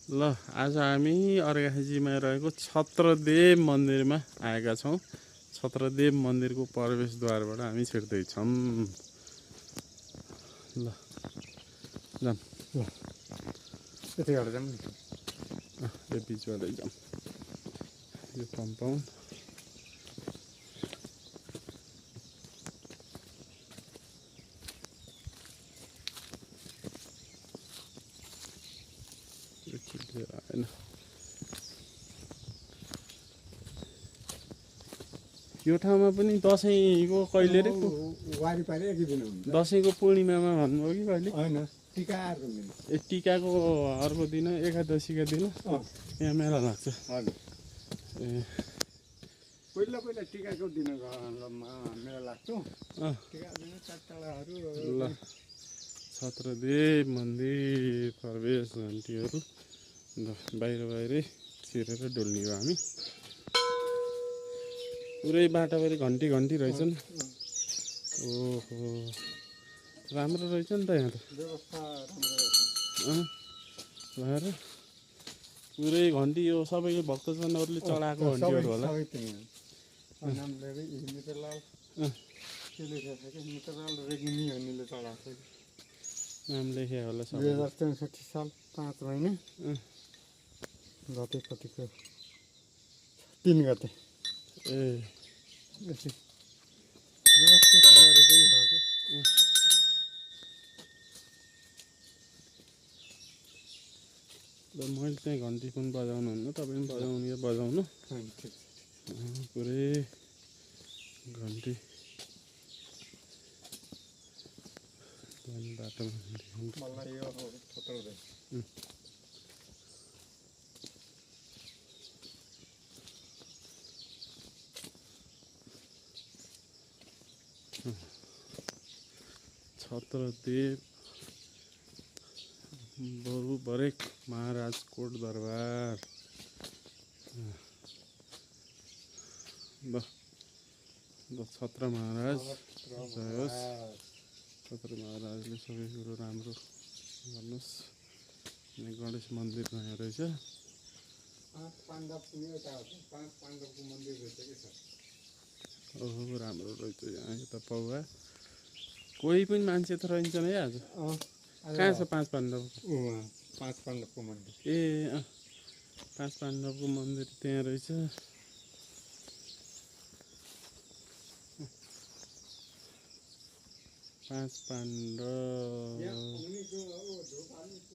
ल आज हामी अर्घाखाँचीमा रहेको छत्रदेव मन्दिरमा आएका छौँ। छत्रदेव मन्दिरको प्रवेशद्वारबाट हामी छिर्दैछौँ। ल जाम यतिबाट जाऊँ नि। यो बिचबाटै जाम। यो कम्पाउन्ड यो क्लियर आएन। यो ठाउँमा पनि दसैँको कहिले रे वारिपारि एकै दिन हुन्छ। दसैँको पूर्णिमामा भन्नुभयो कि कहिले? होइन, टिकाको दिन। ए टिकाको अर्को दिन एकादशीका दिन यहाँ मेला लाग्छ। हजुर, ए पहिला टिकाको दिन मेला लाग्छ। टिकाको दिन टाढाहरू ल छत्रदेव मन्दिर प्रवेश घन्टीहरू बाहिरै छिरेर डुल्ने हो हामी। पुरै बाटोभरि घन्टी रहेछन्। ओहो राम्रो रहेछ नि त यहाँ त व्यवस्था राम्रो भएर पुरै घन्टी यो सबैको भक्तजनहरूले चढाएको घन्टीहरू होला। नाम लिएर मित्रलाल के लेखेको छ कि मित्रलाल रेग्मी भन्नेले चढाएको छ। नाम लेखे होला सबै। 2064 साल 5 महिना गते कतिको 3 गते। ए यति व्यवस्थित गरेकै हो कि। मैले चाहिँ घन्टी पनि बजाउनु हुन्न, तपाईँ पनि बजाउनु बजाउनु। पुरै घन्टी बाटोमा मलाई यो थोत्रो छत्रदेव बरु बरेक महाराज कोट दरबार। ल छत्र महाराज जय होस्। छत्र महाराजले सबै कुरो राम्रो गर्नुहोस्। गणेश मन्दिर यहाँ रहेछ। 5 पाण्डवको मन्दिर रहेछ कि सर। ओहो राम्रो रहेछ यहाँ। त पौवा कोही पनि मान्छे त रहन्छन् है आज। कहाँ छ 5 पाण्डवको? 5 पाण्डवको मन्दिर। ए 5 पाण्डवको मन्दिर त्यहाँ रहेछ। 5 पाण्डव